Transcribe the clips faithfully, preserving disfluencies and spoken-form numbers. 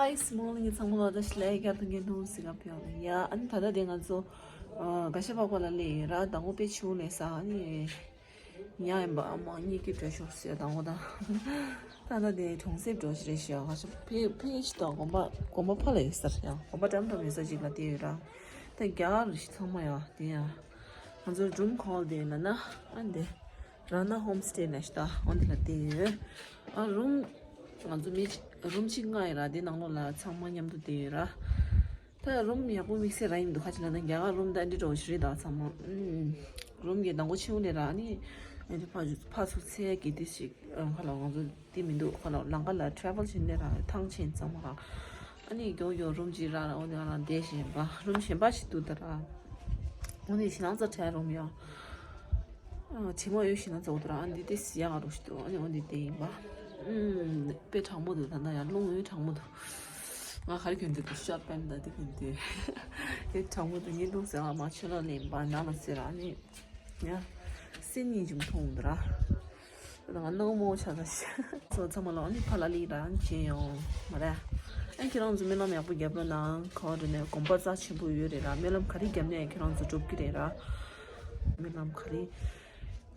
Hi, good morning. ཚང་མ་ལ་བཀྲ་ཤིས་བདེ་ལེགས། བསྐྱར་དུ་ངའི་ནང་སྲིད་ཀ་ཕེབས་ལ་ཡ། ཨ་ནི་ད་ལྟ་དེ་ང་ཚོ་ཨ་ག་ཤ་པགས་པ་ལ་སླེབས་ཡོད་ར། མདང་དགོང་དཔེ་ཕྱི་པོ་ལས་ས་ཨ་ནི་ཉལ་ཡིན་པ། ཨ་མ་གཉིད་ཀྱིས་བྲོས་ཤོག་ཟེར་མདང་དགོང་དང་། ད་ལྟ་དེ་གྲོང་གསེབ་འགྲོ་ཞིག་རེད་ཤག་ང་ཚོ་ཕེ་ཕེ་ཞིག་དང་དགོན་པ་དགོན་པ་ཕ་ལ་ཡོད་ས་རེད་ཡ། དགོན་པ་འགྲམ་འགྲམ་ཡོད་ས་ཅིག་ལ་བསྡད་ཡོད་ར། ད་རྒྱ་གར་ཞིག་ཚང་མ་ཡ་དེ་ཡ། ང་ཚོ་རུམ་ཁོལ་དེ་ལ་ན་ཨ་འདི། ར་ན་ཧོམ་སྟེ་ནས་ད་འོ་འདི་ལ་བསྡད་ཡོད། ཨ་རུམ། ང་ཚོ་མི་རུམ་གཅིག་ལྔ་ཡིན་ར། དེ་ནང་ལོགས་ལ་ཚང་མ་མཉམ་དུ་བསྡད་ཡོད་ར། ད་རུམ་ཡག་པོ་དམིགས་བསལ་ར་ཡིན་འདུག་ཁ་ཅིག་ལ་ན་རྒྱ་གར་རུམ་ད་འདི་འདྲ་བོ་ཞིག་རེད་ད་ཚང་མ། ཨུམ། རུམ་གྱི་དང་པོ་ཕྱི་པོ་ནས་ར་ཨ་ནི། ཨ་ནི་ཕ་ཕ་ཚུར་ཚད་ཀྱི་དེ་ཞིག་ཁ་ལ་ང་ཚོ་དེ་མི་འདུག་ཁ་ལ་ལམ་ཁ་ལ་ཊེ་རེ་ཝལ་བྱས་ནས་ར་ཐང་ཆད་ཚང་མ་ར། ཨ་ནི་མགྱོགས་མགྱོགས་རུམ་གཅིག་ར་ར་འོ་ནི་ང་རང་བསྡད་བཞིན་པ་རུམ་གཞན་པ་ཞིག་འདུག་ད་ར། འོ་ནི་ཞེ་སྣང་ཚ་ཁྲལ་རུམ་ཡང་། ཨ་དྲི་མ་ཡོད་ཞེ་སྣང་ཚ་འོ་ད་ར། ཨ་འདི་དེ་སི་ཡ་ང་རུ་ཞིག་འདུག་ཨ་ནི་འོ་འདི་དེ་ཡིན་པ། ཨུམ། དཔེ་གྲང་མོ་འདུག་ད་ལྟ་ཡང་རླུང་ཡོད་གྲང་མོ་འདུག་ང་ག་རེ་གྱོན་འདུག་ཤོཊ་པེན་ད་དེ་གྱོན་འདུག་དེ་གྲང་མོ་འདུག་ངས་རླུང་ཟེར་བ་མ་ཆོད་ལ་ལེན་པ་ན་ལ་ཟེར་ཨ་ནི། ཡ། སེམས་ཉིད་ཅིག་མཐོང་འདུག་ར། ང་ནག་མོ་ཆགས་ས་ཞིག་ཚོ་ཚང་མ་ལ་ཨ་ནི་ཕ་ལ་ལི་རང་བྱས་ཡོང་མ་རེད། ཨ་ཁྱེད་རང་ཚོ་སྨོན་ལམ་ཡག་པོ་རྒྱབ་རོགས་གནང་། ག་བ་འགྲོ་ནས་དགོན་པ་རྩ་ཆེན་པོ་ཡོད་རེད་ར། སྨོན་ལམ་ག་རེ་རྒྱབ་ནས་ཁྱེད་རང་ཚོ་འགྲུབ་ཀྱི་རེད་ར། སྨོན་ལམ་ག་རེ་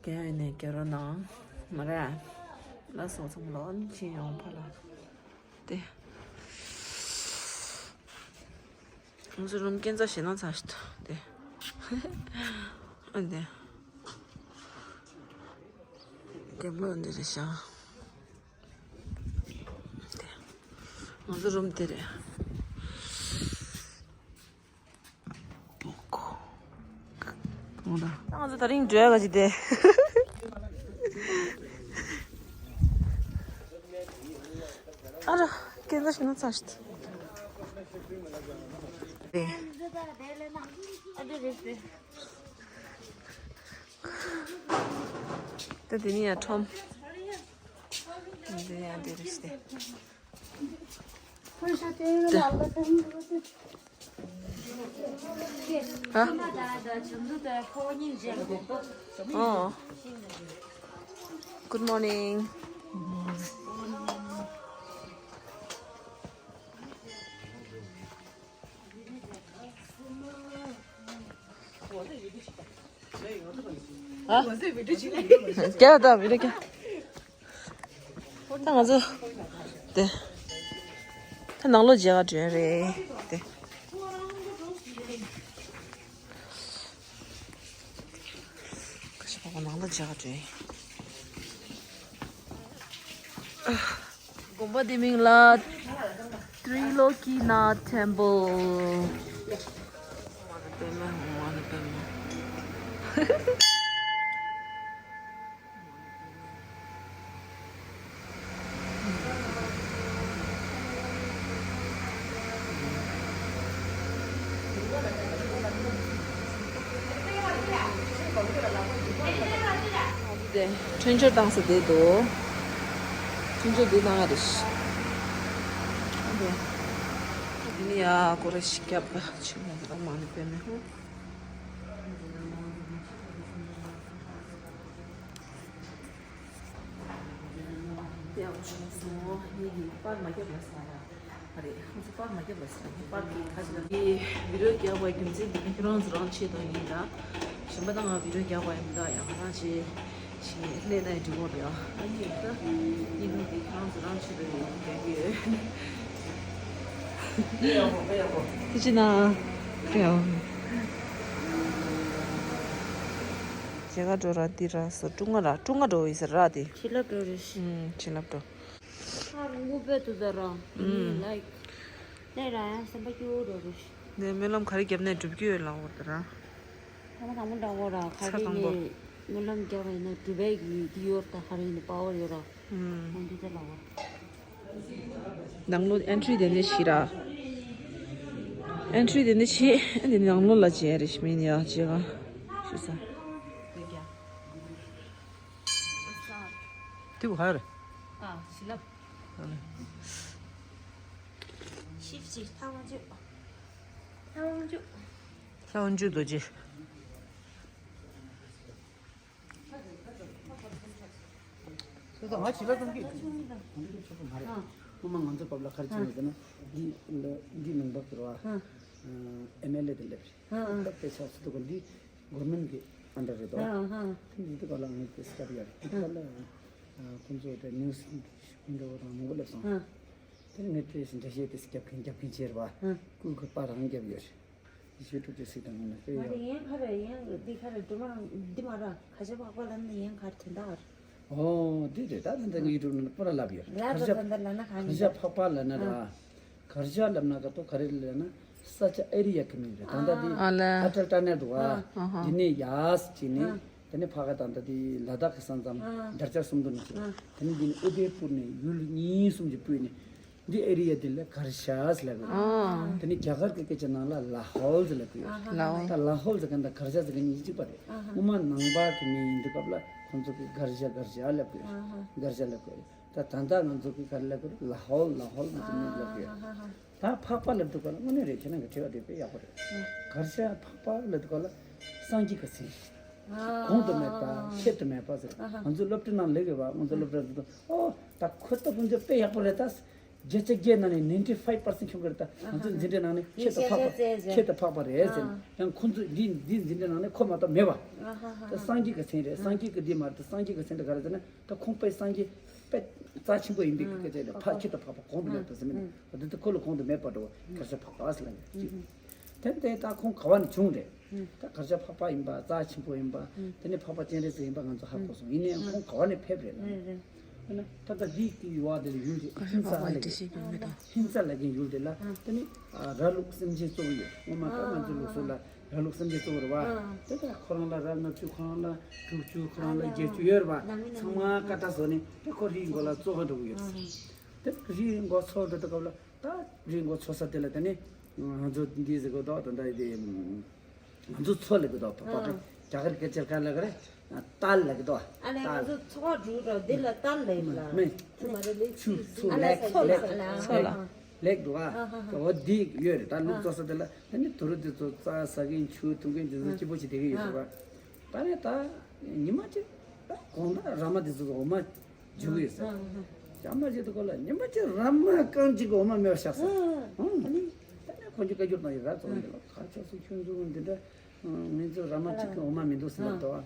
རྒྱབ་ཡོད་ནས་རྒྱབ་རོགས་གནང་མ་རེད། ལགས་སོ་ཚང་མ་ལ་ཨ་ནི་བྱས་ཡོང་ཕ་ལ། དེ། ང་ཚོ་རུམ་སྐས་འཛེག་བྱེད་ན་ཚར་ཞིག་དེ། ཨ་དེ། རྒན་པོ་འདི་རེད་ཤག་དེ། ང་ཚོ་རུམ་དེ་རེད། ང་ཚོ་དེ་རིང་འགྲོ་ཡག་ཅིག་དེ། ཨ་ར། སྐས་འཛེག་བྱེད་ན་ཚར་ཞིག་དེ། ད་དེ་ནི་ཡ་ཁྲོམ། འདི་ཡང་འདི་རེད་ཤག་དེ། ཧ། ཨོ། Good morning. ཨ། རྒྱག་དང་མི་རྒྱག་ད་ང་ཚོ་དེ་ད་ནང་ལོགས་མཇལ་ག་འགྲོ་ཡ་རེད་དེ། ཁ་ཤས་པ་ནང་ལོགས་མཇལ་ག་འགྲོ་ཡ། དགོན་པ་དེ་མིང་ལ་Trilokinath Temple། དེ་འཕྲིན་བཅར་བཏང་ས་དེ་འདུག་འཕྲིན་བཅར་འདི་གནང་ཡ་རེད། འདི་ནི་ཡ་སྐོར་ར་ཞིག་བརྒྱབ་ཕྱིན་ན་རང་མ་ནི་དཔེ་མེད་ཧུ། དེ་ཡང་བྱུང་སོང་། ངེད་ཀྱིས་པར་མ་བརྒྱབ་ལ་ཟེར་ཡ། ཨ་རེད། ང་ཚོ་པར་མ་བརྒྱབ་པ་ཟེར་ན་པར་གྱི་ཁ་ཅིག་ལ། ངས་བི་ཌིའོ་རྒྱག་པའི་རྒྱུ་མཚན་དེ་ནི་ཁྱོད་རང་ཚོ་རང་ཆེད་དུ་ཡིན་ད། གཞན་པ་ད་ང་བི་ཌིའོ་རྒྱག་པ་ཡིན་ད་ཡང་ང་རང་ཆེད་ཞིག་ལས་ན་ཡི་འགྲིག་གོ་རེད་ཨ། ཨ་ནི་ད་ཡིན་ནོ་དེ་ཁྱོད་རང་ཚོ་རང་ཆེད་དུ་ཡོང་རྒྱག་གི་ཡོད། དེ་ཅི་ན་ཡང་མཇལ་ག་འགྲོ་ར་འདི་ར་སོ་ཀྲུང་ང་ར་ཀྲུང་ང་འགྲོ་ཡི་ཟེར་ར་དེ། བྱིན་རླབས་འགྲོ་རེད། ཨུམ་བྱིན་རླབས་འགྲོ། ཨ་རུང་པོ་དཔེ་ཏུ་ད་ར། ཨུམ། ལའིག་ལས་ར་ཡང་སེམས་པ་སྐྱིད་པོ་འགྲོ་རུ་ཤི། ནས་སྨོན་ལམ་ག་རེ་བརྒྱབ་ནས་འགྲུབ་ཀྱི་ཡོད་ལ་འོ་ད་ར། ཐ་མ་དང་པོ་འདྲ་བོ་ར་ག་རེ་ནས་སྨོན་ལམ་བརྒྱབ་པ་ཡིན་ན་འགྲུབ་པའི་གི་འདི་ཡོད་ད་ག་རེ་ཡིན་ན་པ་ཝར་ཡོད་ར། ཨུམ། འོ་འདི་ད་ལ་བ། ནང་ལོགས་ཨེན་ཊི་རི་དེ་འདྲ་བྱེད་ར། ཨེན་ཊི་རི་དེ་འདྲ་བྱེད། ཨ་ནི་ནང་ལོགས་ལ་བྱེད་ཡ་རེ་ཞིག་མིན་ཡ་བྱེད་ག་ཞུ་ས། དེ་བོ་ཧ་རེ། ཨ་བྱིན་རླབས། ཨ་ལེ། ཤིབ་ཅིག་ལྷ་དབང་ཕྱུག་ལྷ་དབང་ཕྱུག་ལྷ་དབང་ཕྱུག་རྡོ་རྗེ། ང་བྱིན་རླབས་གཏོང་གི་ཡོད། སྔོན་མ་ང་ཚོ་བབ་ལ་ག་རེ་བྱས་ཡོད་ཟེར་ན། འདི་འདི་མིང་བབ་ཟེར་བ། ཨེམ་ཨེལ་ཨེ་དེ་སླེབས་རེད། ཨ་ཨ། སླེབས་པའི་ཆ་སུ་དུ་ག་འདི་གོར་མེན་གི་ཨན་ཌར་རེད་དོ། ཨ་ཨ། དེ་འདི་དུ་ག་ལ་ངས་དེ་སྐྱབས་ཡོད་རེད། དེ་ག་ལ་ཁོང་ཚོ་དེ་ནིའུ་སི་འདྲ་བོ་དང་མང་པོ་སླེབས་སོང་། ཨ། དེ་ནས་ངས་དེ་འགྲེལ་བཤད་དེ་སྐྱབས་མཁན་རྒྱབ་མཁན་བྱས་རེད་བ། ཨ། སྐུ་གི་པར་རང་རྒྱབ་ཡོད་རེད། ཡུ་ཊུབ་དེ་སྲིད་དང་ངོ་ནས་དཔེ་ང་ཡོད། དེ་ཡན་ཁ་རེ་ཡན་འདི་ཁ་རེ་འགྲོ་མ་འདི་མ་ར་ཁ་ཤས་པགས་པ་ལ་ནི་ཡན་ཁ་རེ་དེ་འདྲ་བར། ཨོ་འདི་རེད། ད་ད་ད་ཡུ་ཊུབ་ནང་པུ་ར་ལབ་ཡོད། ལ་ཁར་ད་ཇ་ད་འདི་ལ་ན་ཁ་ཁར་ཇ་ཕག་པ་ལ་ན་ར། ཨ། ཁར་ཇ་ལབ་ན་ག་ཏོ་ག་རེ་ལབ་ན་ས་ཆ་ཨེ་རི་ཡ་གི་མིང་རེད། ད་ད་འདི་ཨ་ལ། ཨ་ཊལ་ཊ་ནལ་འདུག་ཨ། ཨ་ཧ། འདི་ནས་ཡར་ཅིག་ནས། ཨ། དེ་ནས་ཕ་ག་ད་ད་འདི་ལ་དྭགས་ཀྱི་ས་མཚམས། ཨ། དར་ལྕོག་སུམ་མདོ་ནས་ཅིག་ཨ། དེ་ནས་འདི་ནས་ཨུ་དེ་པུར་ནས་ཡུལ་གཉིས་གསུམ་ཅིག་སྤོས་ནས། འདི་ཨེ་རི་ཡ་འདི་ལ་གར་ཞ་ཟེར་ལབ་ཡོད། ཨ། དེ་ནི་རྒྱ་གར་གྱི་སྐད་ཆ་ནང་ལ་ལ་ཧོལ་ཟེར་ལབ་ཀྱི་ཡོད། ལ་ཧོལ། ད་ལ་ཧོལ་ཟེར་མཁན་དང་གར་ཞ་ཟེར་མཁན་གཉིས་གཅིག་པ་རེད། ཨ་ཧ། སྔོན་མ་ནང་པ་གི་མིང་ཡིན་དུས་སྐབས་ལ་ཁོང་ཚོ་གིས་གར་ཞ་གར་ཞ་ལབ་ཀྱི་ཡོད། ཨ་ཧ། གར་ཞ་ལབ་ཀྱི་ཡོད། ད་ད་ལྟ་ང་ཚོ་གིས་ག་རེ་ལབ་ཀྱི་རེད། ལ་ཧོལ། ལ་ཧོལ་ང་ཚོ་མིང་ལབ་ཀྱི་ཡོད། ཨ་ཧ་ཧ། ད་ཕག་པ་ལབ་དུས་སྐབས་ལ་དངོས་གནས་རེད། ཁྱེད་རང་གི་དྲི་བ་དེ་དཔེ་ཡག་པོ་རེད། ཨ། གར་ཞ་ཕག་པ་ལབ་དུས་སྐབས་ལ་སངས་རྒྱས་ཀྱི་མཚན། ཨ། གོང་དུ་མེད་པ་ཁྱད་དུ་མེད་པ་ཟེར། ཨ་ཧ། ང་ཚོ་སློབ་གྲྭའི་ནང་ལེགས་ཡོད་པ། ང་ཚོ་སློབ་གྲྭ་དུ་ཨོ་ད་ཁོ་ལྟ་བུ་འདི་དཔེ་ཡག་པོ་རེད་ད། བརྒྱ་ཆ་བརྒྱའི་ནང་ནས་ནའིན་ཊི་ཕའིབ་པར་སེན་ཊི་ཁྱོང་གི་རེད་ད། ང་ཚོ་འཛིན་གྲྭའི་ནང་ནས་ཁྱད་དུ་འཕགས་པ། ཁྱད་དུ་འཕགས་པ་རེད་ཟེར། ཨ། ཡང་ཁོ་ཚོ་འདི་འདི་འཛིན་གྲྭའི་ནང་ནས་ཁོ་མ་གཏོགས་མེད་པ། ཨ་ཧ་ཧ། ད་སངས་རྒྱས་ཀྱི་མཚན་རེད། སངས་རྒྱས་ཀྱི་འདི་མ་རེད། ད་སངས་རྒྱས་ཀྱི་མཚན་དེ་ག་རེ་ཟེར་ན། ད་ཁོང་དཔེ་སངས་རྒྱས་དཔེ་རྩ་ཆེན་པོ་ཡིན་པའི་སྐད་ཆ་རེད། ཕ་ཁྱད་དུ་འཕགས་པ་གོང་དུ་མེད་པ་ཟེར་མིན་ནི། ད་དེ་ཁོ་ལ་གོང་དུ་མེད་པ་འགྲོ། གར་ཞ་ཕག་པ་ཟེར་ལབ་ནས་ཅིག་དེ་དེ་ད་ཁོང་ག་བ་ནས་བྱུང་རེད། ད་གར་ཞ་ཕག་པ་ཡིན་པ། རྩ་ཆེན་པོ་ཡིན་པ། དེ་ནས་ཕག་པ་སྤྱན་རས་གཟིགས་ཡིན་པ་ང་ཚོ་ཧ་གོ་སོང་། ཡིན་ནའང་ཁོང་ག་བ་ནས་ཕེབས་རེད་ལབ་ན། ད་ལྟ་འདི་གི་ཡུལ་བ་དེ་ལ་ཡུལ་དེ་ཧིན་ཙ་ལབ་ཀྱི་ཡུལ། ཧིན་ཙ་ལབ་ཀྱི་ཡུལ་དེ་ལ་དེ་ནི་ར་ལུག་སེམས་ཅན་གཙོ་བོ་ཡོད། སྔོན་མ་ད་ང་ཚོ་ལུགས་སྲོལ་ལ་ར་ལུག་སེམས་ཅན་གཙོ་བོ་རེད་བ། དེ་ལྟར་ཁོ་རང་ལ་ར་ལྔ་བཅུ། ཁོ་རང་ལ་དྲུག་ཅུ། ཁོ་རང་ལ་བརྒྱད་ཅུ་ཡོད་རེད་བ། ཚང་མ་ཀ་ཏ་བཟོ་ནས་དེ་ཁོ་རིའི་མགོ་ལ་བཙོ་ག་འགྲོ་གི་ཡོད། དེ་རིའི་མགོ་བཙོ་འགྲོ་དུས་སྐབས་ལ། ད་རིའི་མགོ་བཙོ་ས་དེ་ལ་དེ་ནི་ང་ཚོ་འདི་ཟེར་གི་འདུག་ད་ལྟ་དེ་ང་ཚོ་མཚོ་ལབ་གི་འདུག་ད་པ་ཨ། རྒྱ་གར་སྐད་ཆར་ག་ལབ་གི་རེད། ཏཱལ་ལབ་གི་འདུག་ཨ་ལས་ང་ཏཱལ། ཚོ་མཚོ་འགྲོ་ར་དེ་ལ་ཏཱལ་ལབ་ལ། མེ། ཆུ་མ་རེད་ལེགས་ཆུ། ཆུ་ཆུ་ཨ་ལས་ལེགས་མཚོ་ལ་ལེགས་ཨ་ལེགས། མཚོ་ལ། ལེགས་འདུག་ཨ། ཨ་ཧ་ཧ། འོ་འདི་ཡོད་རེད། ད་ལུག་བཙོ་ས་དེ་ལ་དེ་ནི་དུ་རུ་དེ་ཚོ་རྩྭ་ཟ་མཁན་ཆུ་འཐུང་མཁན་དེ་ཚོ་ཨ། སྐྱིད་པོ་ཞིག་བསྡད་ཀྱི་ཡོད་རེད་བ། ད་ནི་ད་ཉི་མ་གཅིག་ད་དགོང་དག་ར་མ་དེ་ཚོ་འོ་མ་འཇུ་གི་ཡོད་ས། ཨ་ཨ་ཨ། ར་མ་ཇུ་དུས་སྐབས་ལ་ཉི་མ་གཅིག་ར་མ་རྐང་གཅིག་གི་འོ་མ་མེད་པ་བཞག་ས། ཨ། ཨང་། ཨ་ནི་ད་ནི་ཁོ་ཚོས་བཀའ་འགྱུར་བཏང་ཡོད་ར། ཚོགས་འདི་ལ་ཁ་ཆགས་སུ་ཁྱོད་ཚོ་འདི་འདྲ་ང་ཚོ་ར་མ་གཅིག་གི་འོ་མ་མི་འདུག་ཟེར་ལབ་འདུག་ཨ།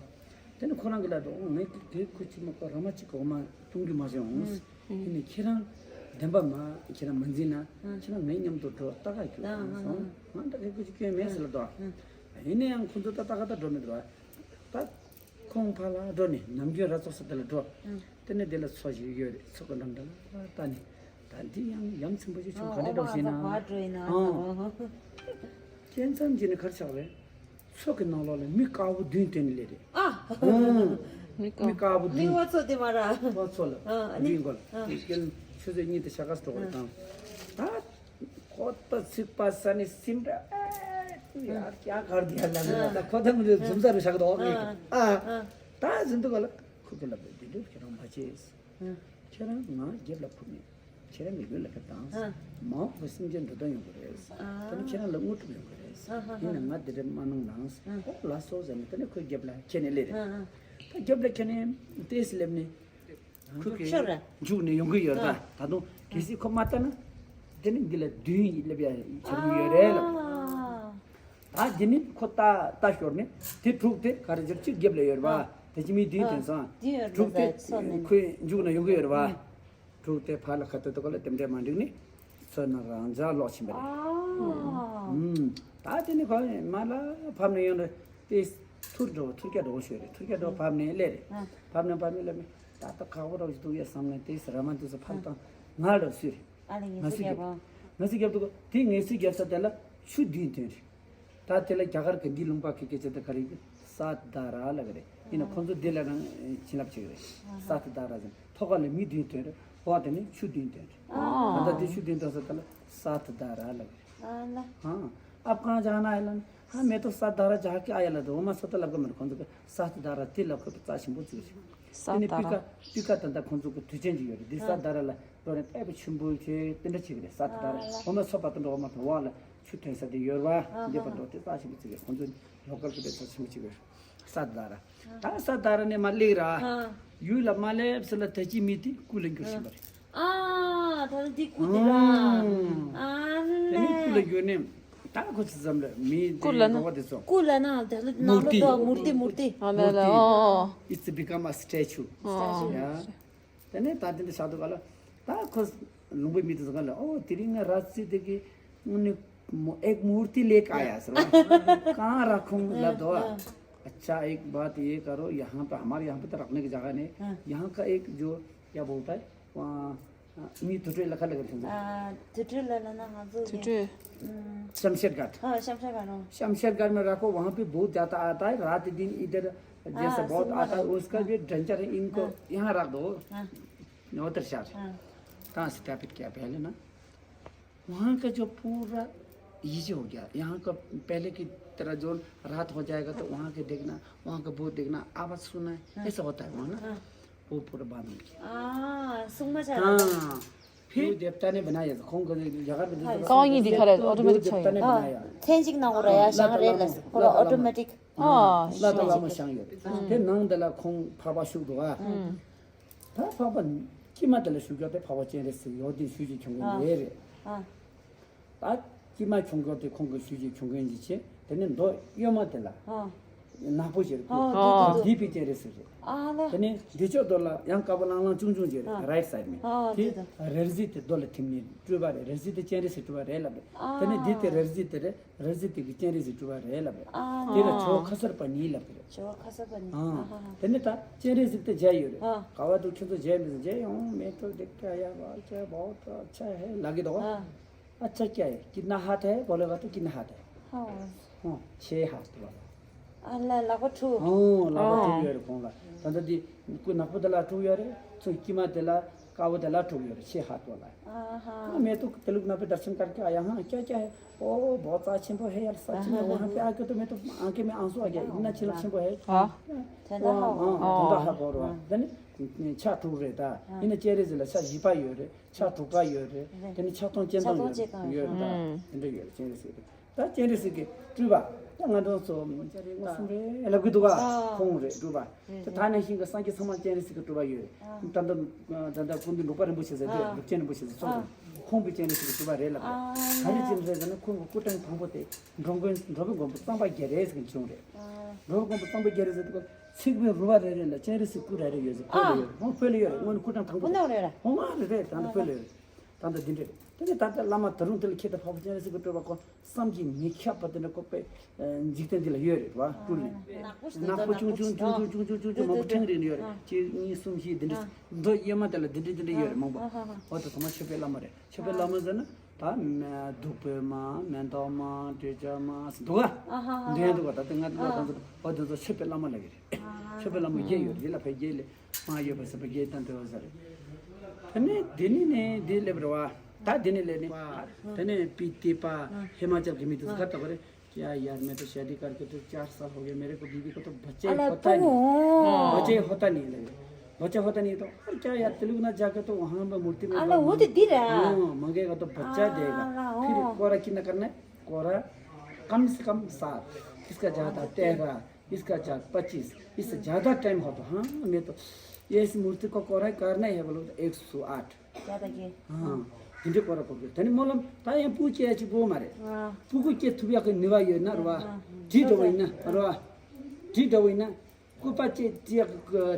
དེ་ནི་ཁོ་རང་གིས་ལབ་འདུག་ངས་དེ་ཁུ་ཆི་མ་ཁོ་ར་མ་གཅིག་གི་འོ་མ་འཐུང་རྒྱུ་མ་བྱུང་། ཨ་ནི་ཁྱེད་རང་བདེན་པ་མ་ཁྱེད་རང་མ་འཛིན་ན་ཁྱེད་རང་ངའི་མཉམ་དུ་འགྲོ། ལྟ་ག་རྒྱུགས་སོང་། ང་ད་གི་ཁུ་ཆི་སྐྱོན་མེད་ཟེར་ལབ་འདུག་ཨ། ཡིན་ན་ཡང་ཁོ་ཚོ་ད་ལྟ་ག་ད་འགྲོ་མི་འདུག་ཨ། ད་ཁོང་ཕར་ལ་འགྲོ་ནས་ནམ་རྒྱུན་ར་བཙོ་ས་དེ་ལ་འགྲོ། ཨ། དེ་ནས་དེ་ལ་མཚོ་ཞིག་ཡོད་རེད། མཚོ་གི་འགྲམ་དེ་ལ་ལྟ་ནས་ད་འདི་ཡང་ཡ་མཚན་པོ་ཞིག་བྱུང་། ག་འདྲ་འགྲོ་ཞེ་ན། ཨ། བཅད་མཚམས་ཀྱི་ནི་གར་ཆགས་རེད། མཚོ་གི་ནང་ལོགས་ལ་མི་དཀར་པོ་བདུན་ཐོན་ནས་སླེབས་རེད། ཨ། ཨང་། མི་དཀར་པོ་བདུན། མི་ཨ་མཚོ་དེ་མ་ར། ཨ་མཚོ་ལ། ཨ་ནི་འདིའི་མགོ་ལ། ཨ། དེ་སྐད་ཆུ་ཚོད་གཉིས་དང་ཕྱེད་ཀ་འགྲོ་གི་རེད། ཨ། དང་ད། ཁོ་ད་ཚིག་པ་ས་ནས་སིམ་ར་ཨེ་ཡར་ཀྱང་གར་དེ་ཡར་ལ་ནི་ད་ཁོ་ད་ངུ་ལས་འཛུམ་ས་རུ་བཞག་འདུག་ཨ། ཨ། ད་ཟིན་དུས་ག་ལ་ཁོ་གི་ལབ་པའི་འདི་འདྲ་ཁྱེད་རང་མ་བྱེད། ཁྱེད་རང་ང་རྒྱབ་ལ་ཁུར་ནས་ཁྱེད་རང་མི་དགོས་ལབ་པ་དང་། མ་འོངས་པ་སེམས་ཅན་འགྲོ་སྟངས་ཡོང་གི་རེད། ད་ནི་ཁྱེད་རང་ལ་དངོས་གྲུབ་ཡོང་གི་རེད། ཡིན་ན་ང་འདི་འདྲ་མ་གནང་ནང་། ཨོ་ལགས་སོ་ཟེར་ནས་ད་ནི་ཁོའི་རྒྱབ་ལ་ཁྱེར་ནས་སླེབས་རེད། ད་རྒྱབ་ལ་ཁྱེར་ནས་ཏེས་སླེབས་ནས། ཁོ་གི་ཤོར་ར། མཇུག་ནས་ཡོང་གི་ཡོད་རེད། ད་ད་དུང་གལ་སྲིད་ཁོ་མ་ལྟ་ན། དེ་ནི་འདི་ལ་བདུན་སླེབས་ཡ་བྱ་རྒྱུ་ཡོད་རེད་ལབ། ད་དེ་ནི་ཁོ་ལྟ་ལྟ་ཤོར་ནས་དེ་དྲུག་དེ་ག་རེ་ཟེར་གཅིག་རྒྱབ་ལ་ཡོད་རེད་བ། དེ་གཅིག་མི་བདུན་ཐོན་སོང་། དྲུག་དེ་ཁོའི་མཇུག་ན་ཡོང་གི་ཡོད་རེད་བ། དྲུག་དེ་ཕར་ལ་ཁ་ཐོད་དུ་ག་ལ་དེ་འདྲས་མ་འགྲིག་ནི། མཚོ་ནང་རང་འཇགས་ལོག་ཕྱིན་པ་རེད། ཨ། ཨུམ། ད་དེ་ནི་ཁོ་མ་ལ་ཕབ་ནས་ཡོང་རེད། དེ་ཐུར་འགྲོ་ཐུར་རྒྱ་འགྲོ་ཤོད་རེད། ཐུར་རྒྱ་འགྲོ་ཕབ་ནས་སླེབས་རེད། ཨ། ཕབ་ནས་ཕབ་ནས་སླེབས་ནས་ད་ལྟ་ཁག་པོ་རོགས་ཞིག་འདུག་ཡ་བསམ་ནས་དེ་ར་མ་འདུག་ས་ཕབ་བཏང་། ང་ལ་སུས་རེད། ཨ་ལས་ངལ་ངལ་གསོ་རྒྱབ། རྒྱབ་ཨང་། ངལ་གསོ་རྒྱབ་འདུག་དེ་ངལ་གསོ་རྒྱབ་ས་དེ་ལ་ཆུ་བདུན་ཐོན་རེད། ད་དེ་ལ་རྒྱ་གར་གྱི་འདི་ལུང་པ་གི་སྐད་ཆ་དེ་ག་རེ་ཡིན། སཱ་ཏི་དཱ་ར་ལབ་ཀྱི་རེད། ཡིན་ན་ཁོང་ཚོ་འདི་ལ་རང་བྱིན་རླབས་བྱེད་ཀྱི་རེད། སཱ་ཏི་དཱ་ར་ཟེར། ཐོག་ཁ་ལ་མི་བདུན་ཐོན་རེད། འོག་དེ་ནི་ཆུ་བདུན་ཐོན་རེད། ཨ། ད་ལྟ་དེ་ཆུ་བདུན་ཐོན་ས་དེ་ལ་སཱ་ཏི་དཱ་ར་ལབ་ཀྱི་རེད། ཨ་ལ། ཧང་། ཨབ་གྷན་ཇཱ་ན་ཨ་ཡ་ལན། ཧ་མེ་ཏོ་སཱ་ཏི་དཱ་ར་ཇཱ་ཀི་ཨ་ཡ་ལ་དོ་འོ་མ་སོ་ཏ་ལབ་གི་མ་རེད། ཁོང་ཚོ་གི་སཱ་ཏི་དཱ་ར་དེ་ལབ་ཁོ་པ་རྩ་ཆེན་པོ་བརྩི་གི་རེད། སཱ་ཏི་དཱ་ར། དེ་ནི་སྤུས་ཀ་སྤུས་ཀ་ད་ལྟ་ཁོང་ཚོ་གི་དུས་ཆེན་ཅིག་ཡོད་རེད། དེ་སཱ་ཏི་དཱ་ར་ལ་འགྲོ་ནས་ལྟ་བུ་ཆེན་པོ་ཆེ་དེ་འདྲ་བྱེད་ཀྱི་རེད། སཱ་ཏི་དཱ་ར། ཨ་ལ། འོ་མ་སོ་པ་དང་འགྲོ་འོ་མ་དང་འོག་ལ་ཆུ་ཐོན་ས་དེ་ཡོད་རེད་བ། ཨ་འདི་པ་འགྲོ་དེ་རྩ་ཆེན་པོ་བརྩི་གི་རེད། ཁོང་ཚོ་ལོ་ཀལ་གི་དེ་རྩ་ཆེན་པོ་བརྩི་གི་རེད། སཱ་ཏི་དཱ་ར། ད་སཱ་ཏི་དཱ་ར་ནས་མར་སླེབས་ར། ཨ། ཡུལ་ལ་མར་སླེབས་ཟེར་ལ་ད་ཅི་མི་དེ་སྐུ་ལ་འགྱུར་བཞིན་པ་རེད། ཨ། ད་ལྟ་འདི་སྐུ་འདི་ར། ཨ་ཨ་ནི་སྐུ་ལ་ཡོད་ནས་ད་ཁོ་ཚོ་ཙམ་ལ་མི་སྐུ་ལ་ན་འགྲོ་བ་དེ་ཚོ། སྐུ་ལ་ན་ད་ལྟ་ནང་ལོགས་མུར་ཏི་མུར་ཏི་མུར་ཏི། ཨ་ལ་ལ་ཨོ། It's become a statue. ཨོ། Yeah. དེ་ནས་ད་དེ་འདྲ་ཆགས་འདུག་ག་ལ། ད་ཁོ་ལུང་པའི་མི་དེ་ཚོ་ག་ལ། ཨོ་དེ་རིང་ང་ར་རྩི་དེ་གི་ནི་एक मूर्ति लेके आया ཟེར་བ། གང་ར་ཁོང་ལབ་འདུག་བ། अच्छा एक बात ये करो, यहाँ पे, हमारे यहाँ पे तो रखने की जगह नहीं। यहाँ का एक जो क्या बोलता है, वहाँ ནི་དུར་ཁྲོད་ལ་ཁ་ལ་ག་རེ་ཟེར། དུར་ཁྲོད་ལ་ལ་ན་ང་ཚོ་དུར་ཁྲོད། शमशेरगढ़। हाँ शमशेरगढ़। शमशेरगढ़ में रखो, वहाँ पे बहुत ज़्यादा आता है, रात दिन इधर जैसे बहुत आता है, उसका भी डेंजर है, इनको यहाँ रख दो। हाँ। उधर शहर। हाँ। कहाँ स्थापित किया पहले ना, वहाँ का जो पूरा ये जो हो गया, यहाँ का पहले की तरह जो रात हो जाएगा तो वहाँ के देखना, वहाँ का भूत देखना, आवाज़ सुनना, ऐसा होता है वहाँ ना। वो पूरा बंद हो गया। हाँ, सुनना चाह रहा था। हाँ। फिर देवता ने बनाया था, ཁོང་གི་ཡ་གར་གྱི་ཀ་བ་གཉིས་འདི་ཁ་རེད། ཨོ་ཊོ་མེ་ཊིག་ཆགས་ཡོད། ཐེངས་གཅིག་ནང་ཁོ་ར་ཡ་བཞེངས་རེད་ལ་ཁོ་ར་ཨོ་ཊོ་མེ་ཊིག་ཨ། བླ་དང་བླ་མ་བཞེངས་ཡོད་རེད། དེ་ནང་དེ་ལ་ཁོང་འཕགས་པ་བཞུགས་འདུག་ཨ། ད་འཕགས་པ་དཀྱིལ་མ་དེ་ལ་བཞུགས་ཀྱོག་དེ་འཕགས་པ་སྤྱན་རས་གཟིགས་ཡོད་དེ་ཞུ་ཅིག་ཁྱོང་གི་ཡོད་རེད། ད་དཀྱིལ་མ་ཁྱོང་ཀྱོག་དེ་ཁོང་གི་ཞུ་ཅིག་ཁྱོང་གི་ཡིན་ཅི་ཆེ། དེ་ནས་མདོ་གཡོན་མ་དེ་ལ་ནག་པོ་ཞིག་རེད། ཨ། འདི་པའི་སྤྱན་རས་གཟིགས་རེད། ཨ་ལ། དེ་ནས་འདི་ཕྱོགས་དེ་ལ་ཡང་དཀར་པོ་ལང་ལང་ཅུང་ཅུང་ཞིག་རེད། རའིཊ་སའིཌ་ནས། ཨ། དེ་དེ་རལ་གྲི་དེ་རྡོ་ལ་ཐིམ་ནས་སྤྲུལ་པ་རེད། རལ་གྲི་དེ་སྤྱན་རས་གཟིགས་སྤྲུལ་པ་རེད་ལབ་རེད། དེ་ནས་འདི་དེ་རལ་གྲི་དེ་རེད། རལ་གྲི་དེ་གི་སྤྱན་རས་གཟིགས་སྤྲུལ་པ་རེད་ལབ་རེད། ཨ། དེ་ལ་ཇོ་བོ་ཁ་སར་པ་ཉིད་ལབ་ཀྱི་རེད། ཇོ་བོ་ཁ་སར་པ་ཉིད། ཨ། ཨ་ཧ་ཧ། དེ་ནས་ད་སྤྱན་རས་གཟིགས་དེ་མཇལ་ཡོད་རེད། ཨ། ག་བ་དུ་ཁྱོད་ཚོ་མཇལ་མི་འདུག་མཇལ་ཡོང་མེད་དུ་དེ་ཀ་ཡ་བ་ཀ་བ་ཏ་ཆ་ཧེ་ལབ་ཀྱི་འདུག་ཨ། अच्छा क्या है, कितना हाथ है बोलेगा तो कितना हाथ है। हाँ। हाँ, छह हाथ वाला। ཨ་ལ་ལག་པ་དྲུག་ཨོ་ལག་པ་དྲུག་ཡོད་རེད་ཁོང་ལ། ད་ལྟ་འདི་སྐུ་ནག་པོ་དེ་ལ་དྲུག་ཡོད་རེད། ཚུར་དཀྱིལ་མ་དེ་ལ་དཀར་པོ་དེ་ལ་དྲུག་ཡོད་རེད། ཆེ་ཧ་ཏོ་ལ། ཨ་ཧ། मैं तो तेलुगु नाम पे दर्शन करके आया हूँ। क्या क्या है? ओ बहुत सा अच्छे है यार, सच में वहाँ पे आके तो मैं तो आंखें में आंसू आ गया, इतना अच्छे अच्छे है। हाँ। हाँ, हाँ, हाँ, हाँ। དེ་ནི་ཕྱག་དྲུག་རེད་ད། ཡིན་ན་སྤྱན་རས་གཟིགས་ལ་ཕྱག་བཞི་པ་ཡོད་རེད། ཕྱག་དྲུག་པ་ཡོད་རེད། དེ་ནི་ཕྱག་སྟོང་སྤྱན་སྟོང་ཡོད་རེད་ད། དེ་འདྲ་ཡོད་རེད། སྤྱན་རས་གཟིགས་རེད། ད་སྤྱན་རས་གཟིགས་ཀྱི་སྤྲུལ་པ། ད་ང་ཚོ་ཚོ་སྤྱན་རས་གཟིགས་གསུམ་རེད་ལབ་གི་འདུག་ག་ཁོང་རེད་སྤྲུལ་པ། ད་ད་ནང་བཞིན་གྱི་སངས་རྒྱས་ཚང་མ་སྤྱན་རས་གཟིགས་ཀྱི་སྤྲུལ་པ་ཡོད་རེད། ད་ལྟ་ད་ལྟ་སྐུ་མདུན་འབྲུག་པ་རིན་པོ་ཆེ་ཟེར་དུས་འབྲུག་ཆེན་རིན་པོ་ཆེ་ཟེར་ཚོགས་དང་ཁོང་གི་སྤྱན་རས་གཟིགས་ཀྱི་སྤྲུལ་པ་རེད་ལབ་རེད། ག་རེ་བྱས་ནས་རེད་ཟེར་ན་ཁོང་གི་སྐུ་ཕྲེང་དང་པོ་དེ་འགྲོ་མགོན་འགྲོ་བའི་མགོན་པོ་གཙང་པ་རྒྱ་རས་ཟེར་མཁན་བྱུང་རེད། འགྲོ་བའི་མགོན་པོ་གཙང་པ་རྒྱ་རས་ཟེར་དུས་ཚིག་པའི་རུ་བ་རེ་རེ་ལ་སྤྱན་རས་གཟིགས་སྐུ་རེ་རེ་ཡོད་ཟེར། བོད་ལ་ཡོད་རེད། ཧོ་བོད་ལ་ཡོད་རེད། སྔོན་སྐུ་ཕྲེང་དང་པོ་དེ་ཧོ་ང་རེད་རེད། ད་ལྟ་བོད་ལ་ཡོད་རེད། ད་ལྟ་འདི་འདྲ་རེད། དེ་ནས་ད་ལྟ་བླ་མ་ད་རུང་དེ་ལ་ཁྱེད་ད་འཕགས་པ་སྤྱན་རས་གཟིགས་ཀྱི་སྤྲུལ་པ་ཁོ་བསམ་གྱིས་མི་ཁྱབ་པ་དེ་འདྲ་ཁོ་པའི་འཇིག་རྟེན་འདི་ལ་ཡོད་རེད་བ། སྤྲུལ་ནས་ནག་པོ་ཆུང་ཆུང་ཆུང་ཆུང་ཆུང་ཆུང་ཆུང་ཆུང་མང་པོ་ཕྲེང་རེ་ཡོད་རེད། གཅིག་གཉིས་གསུམ་བཞི་འདི་འདྲ་མདོ་གཡོན་མ་དེ་ལ་འདི་འདྲ་འདི་འདྲ་ཡོད་རེད་མང་པོ། འོ་དེ་ཚང་མ་མཆོད་པའི་བླ་མ་རེད། མཆོད་པའི་བླ་མ་ཟེར་ན་ད་བདུག་སྤོས་མ་མེ་ཏོག་མ་དྲི་ཆབ་མ་ཟེར་འདུག་ག་འདྲེན་འདུག་ག་ད་ལྟ་ང་ཚོ་ད་ཚོ་འོ་དེ་ཚོ་མཆོད་པའི་བླ་མ་ལབ་ཀྱི་རེད། མཆོད་པའི་བླ་མ་བརྒྱད་ཡོད་རེད། ལ་ཕའི་བརྒྱད་ལས། མ་ཡོད་པ་ཟེར་བ་རྒྱལ་དང་འདོད་པ་ཟེར། དེ་ནས་དེ་ནས་ནས་འདི་སླེབས་རེད་བ། ད་དེ་ནས་སླེབས་ནས་དེ་ནས་སྤི་ཏི་པ་ཧི་མ་ཅལ་གྱི་མི་དེ་ཚོ་ཁ་བཏགས་པ་རེད། क्या यार, मैं तो शादी करके तो चार साल हो गया, मेरे को बीवी को तो बच्चा ही होता नहीं। बच्चा ही होता नहीं लगे। बच्चा होता नहीं तो और क्या यार, तेलुगु ना जाके तो वहाँ पे मूर्ति में अरे वो तो दी रहा। हाँ, मांगेगा तो बच्चा देगा। फिर कोरा कितना करना है? कोरा कम से कम सात, इसका ज़्यादा तेरह। इसका चार पच्चीस, इससे ज्यादा टाइम हो तो। हाँ, मैं तो ये इस मूर्ति को कोरा करना है बोलो तो एक सौ आठ। ज्यादा के? हाँ, हिंदी कोरा को भी। तनी मोलम ता ये पूछे अच्छी बो मारे। हाँ। पुगु के थुबिया के निवा यो ना रवा। हाँ, हाँ। टी दो वही ना रवा। टी दो वही ना। कुपा चे टी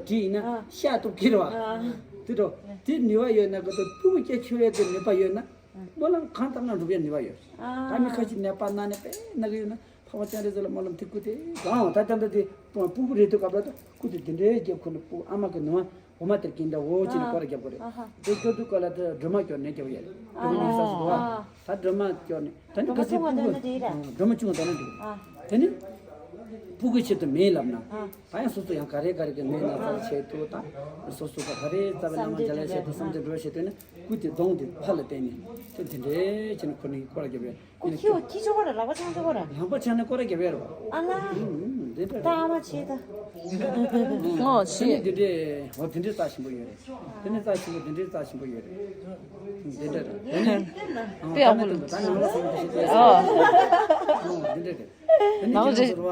टी ना। हाँ। शा तो किरवा। हाँ। ती दो। ती निवा यो ना को तो पुगु के छुए के निपा यो ना। སྨོན་ལམ་གང་བཏབ་ན་འགྲུབ་ཡ་ནུས་པ་ཡོད། ད་མི་ཁ་ཅིག་ནད་པ་ན་ནས་དཔེ་ན་གི་ཡོད་ན་འཕགས་པ་སྤྱན་རས་གཟིགས་ལ་སྨོན་ལམ་དེ་སྐུ་དེ་གང་ད་ལྟ་འདི་སྤུ་གུ་རེད་དུས་སྐབས་ལ་སྐུ་དེ་དེ་འདྲའི་རྒྱབ་ཁུ་ལ་སྤུ་ཨ་མ་གི་ནུ་མ་འོ་མ་དེར་གྱིན་ད་འོ་ཅི་ནས་སྐོར་རྒྱབ་དགོས་རེད། དེ་སྐྱོར་དུས་སྐོར་ལ་དེ་སྒྲོལ་མ་སྐྱོར་ནས་རྒྱབ་ཡ་རེད། སྒྲོལ་མ་ནུས་ས་སུ་འདུག་ཨ། ད་སྒྲོལ་མ་སྐྱོར་ནས་ད་ནི་ཁ་ཅིག་སྤུ་གུ་སྒྲོལ་མ་སྐྱོར་ད་ནི་འགྲིག་ད་ནི་སྤུ་གུའི་ཆེད་དུ་མེད་ལབ་ན། ད་ཡང་སོ་སོ་ཡང་ག་རེ་ག་རེ་གི་ནད་ན་ཚ་ཆེད་དུ་དང་སོ་སོ་ག་ག་རེ་རྩ་བའི་བླ་མ་མཇལ་ཡ་ཆེད་དུ་བསམ་གཏན་འགྲུབ་ཡ་ཆེད་དུ་ནི་སྐུ་དེ་གདོང་དེ་ཕར་ལ་བསྟན་ནས་དེ་དེ་འདྲའི་ཆེ་ན་ཁོ་ནི་སྐོར་ར་རྒྱབ་ཡ། ཁོ་ཁྱི་འོ་ཁྱི་ཆོ་གོ་ར་ལག་པ་ཆང་ཆོ་གོ་ར། ལག་པ་ཆང་ནས་སྐོར་ར་རྒྱབ་ཡ་ར་བ། ཨ་ལ། ཨུམ་ཨུམ་དེ་འདྲ་ད་ཨ་མ་ཆེ་ད། ཨོ་དེ་ཆེ། ནི་དེ་འདྲའི་འོ་དེ་འདྲའི་རྩ་ཆེན་པོ་ཡོད་རེད། དེ་ནི་རྩ་ཆེན་པོ་དེ་འདྲའི་རྩ་ཆེན་པོ་ཡོད་རེད། དེ་འདྲ་རེད། དེ་ནི་དཔེ་ཡག་པོ་ད་ནི་ད་ནི་ང་ཚོ་ཚོ་ཨ། ཨོ་དེ་འདྲ་རེད། དེ་ནི་ཁྱེད་རང་ཚོ་རེད་བ།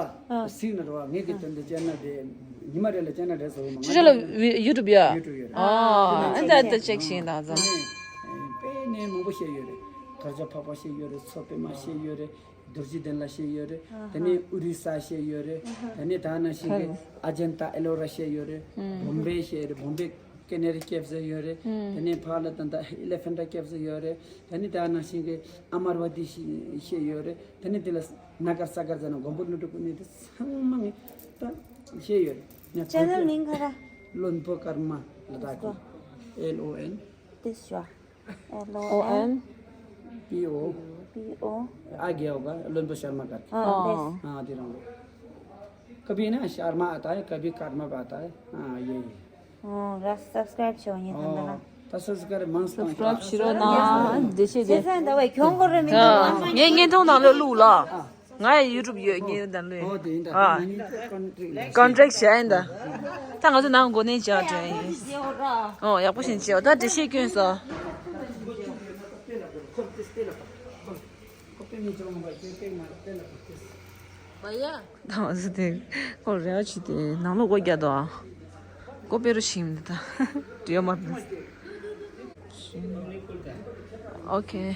གཟིགས་ན་རེད་བ། ངས་ཀྱི་དོན་དུ་ཅན་ན་དེ་ཉི་མ་རེ་ལ་ཅན་ན་རེ་ཟེར་བ་མ། ཅི་ཞིག་ལ་ཡུ་ཊུབ་ཡ། ཡུ་ཊུབ་ཡོད་རེད། ཨ་ཨ་ད་ད་ཅེག་ཤིང་དང་ཙང་། དཔེ་ མང་པོ་བཤད་ཡོད་རེད། དར་ལྕོག་ཕག་པ་བཤད་ཡོད་རེད། མཚོ་པད་མ་བཤད་ཡོད་རེད། རྡོ་རྗེ་གདན་ལ་བཤད་ཡོད་རེད། དེ་ནས་ཨུ་རི་ས་བཤད་ཡོད་རེད། དེ་ནས་ད་ནང་བཞིན་གྱི་ཨ་ཇན་ཏ་ཨེ་ལོ་ར་བཤད་ཡོད་རེད། བོམ་བེ་བཤད་རེད། བོམ་བེ་ཀེ་ན་རི་ཀེབ་ཟེར་ཡོད་རེད། དེ་ནས་ཕར་ལ་ད་ལྟ་ཨི་ལེ་ཕན་ཊ་ཀེབ་ཟེར་ཡོད་རེད། དེ་ནས་ད་ནང་བཞིན་གྱི་ཨ་མར་ཝ་ཏི་བཤད་ཡོད་རེད། དེ་ནས་དེ་ལ་ན་གར་ས་གར་ཟེར་ན་མགོན་པོ་ཀླུ་སྒྲུབ་ཀྱི་གནས་དེ་ཚང་མ་ངས་ད་བཤད་ཡོད་རེད། ཅེ་ནལ་མིང་ག་རེ། བློན་པོ་ཀརྨ་ལ་དྭགས་ཀྱི། L O N this one. L O N P O P O. ཨ་རྒྱལ་བ་བློན་པོ་ཤར་མ་ཀརྨ། ཨ་འདི། ཨ་དེ་རང་ལོ། कभी ना शर्मा आता है, कभी कर्मा आता है। हाँ, यही है। ཨོ་ར་སབ་སི་ཀ་རེབ་བྱེད་ཡིན་ད་ལ། ད་སབ་སི་ཀ་རེབ་མང་སུ་གཏོང་། སབ་སི་ཀ་རེབ་བྱེད་རོགས་གནང་། བདེ་སྐྱིད་བདེ། སེམས་ད་བས་གྱོང་གོ་རེ་མི་འདུག་ཨ་ངས་བརྙན་ཐུང་ནང་ལ་བླུགས་ལ། ང་ཡི་ཡུ་ཊུབ་ཡོད་ངས་ད་ལོས། ཨོ་དེ་ཡིན་ད། ཨ། ང་གཉིས་ཀོན་ཊེག་ཀོན་ཊེག་བྱས་ཡིན་ད། ད་ང་ཚོ་ནང་འགོ་ནས་བྱས་བྲོས་ཡིན། ཨོ་ཡག་པོ་ཞིག་བྱས་ད་འགྲེལ་བཤད་སྐྱོན་སོང་། བ་ཡ། ད་ང་ཚོ་དེ་ཁོ་རེ་བ་བྱས་ཏེ་ནང་ལོགས་སྒོ་རྒྱག་དོ། སྒོ་སྤེ་རུ་ཞིག་མི་འདུག་ད་འདྲིའོ་མ་འདུག་ཨོ་ཁེ། ང་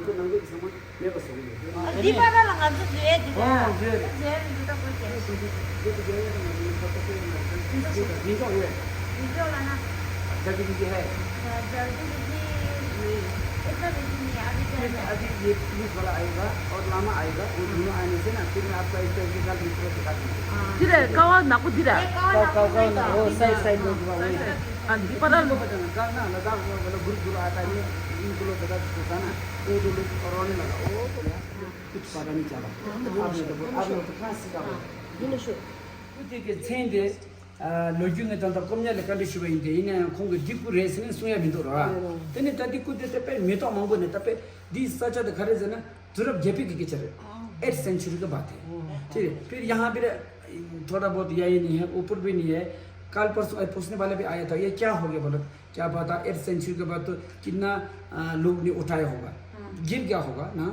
ཚོ་ནང་ལོགས་ཀྱི་ཚང་མ་མེད་པ་བཟོ་གི་ཡོད། ཨ་འདི་པར་ལ་ང་ཚོ་བཟོས་ཡས་འདི་ཨོ་རེད། བཟོས་རེད། བཟོས་རེད་འདི་ལྟ་བུ་བྱས། འདི་དུ་རྒྱལ་ཡོད་ན་ང་ཚོ་ཁ་ཏ་ཁོའི་ང་ཚོ་འདི་ཚོ་ཡིན་ཀྱང་ཡོད། འདི་ཚོ་ལ་ན། जल्दी कीजिए है। जल्दी कीजिए। ऐसा कीजिए अभी क्या है? अभी ये पुलिस वाला आएगा और लामा आएगा, वो दोनों आने से ना फिर मैं आपका इसका इंतजाम भी पूरा दिखा दूंगा। འདི་རེད་ཀ་བ་ནག་པོ་འདི་རེད། ཀ་བ་ནག་པོ་འདི་རེད། ཀ་བ་ནག་པོ་འདི་རེད། ཨ་འདི་པ་ར་ལོ། ना लद्दाख में वाला ग्रुप ग्रुप आता है, इन को लोग बता देता ना। ཨོ་དེ་ལོ་རོ་ནི་ལ་ཨོ་དེ་ལ་ཁུ་ཏི་པ་ར་ནི་ཅ་ལ་ཨ་ནི་དེ་ཨ་ནི་དེ་ཁ་སི་ཀ་བ། ཁུ་ཏི་གི་མཚན་དེ་ལོ་རྒྱུས་ངས་ད་ལྟ་སྐོམ་ཉ་ལས་བཀའ་འདྲི་ཞུ་བ་ཡིན་ཏེ་ཡིན་ན་ཡང་ཁོང་གི་འདི་ཁུ་རེད་ཟེར་ནས་གསུང་ཡ་མི་འདུག་ར། དེ་ནི་ད་འདི་ཁུ་དེ་ད་དཔེ་མེ་ཏོག་མང་པོ་ནས་ད་དཔེ་འདི་ས་ཆ་དེ་ག་རེ་ཟེར་ན་དུས་རབས་བརྒྱད་པའི་གི་སྐད་ཆ་རེད། eighth century གི་བར་དེ། ठीक है, फिर यहाँ फिर थोड़ा बहुत यही नहीं है, ऊपर भी नहीं है। कल परसों पूछने वाला भी आया था, ये क्या हो गया बोला। क्या पता eighth century के बाद तो कितना लोग ने उठाया होगा, गिर गया होगा ना।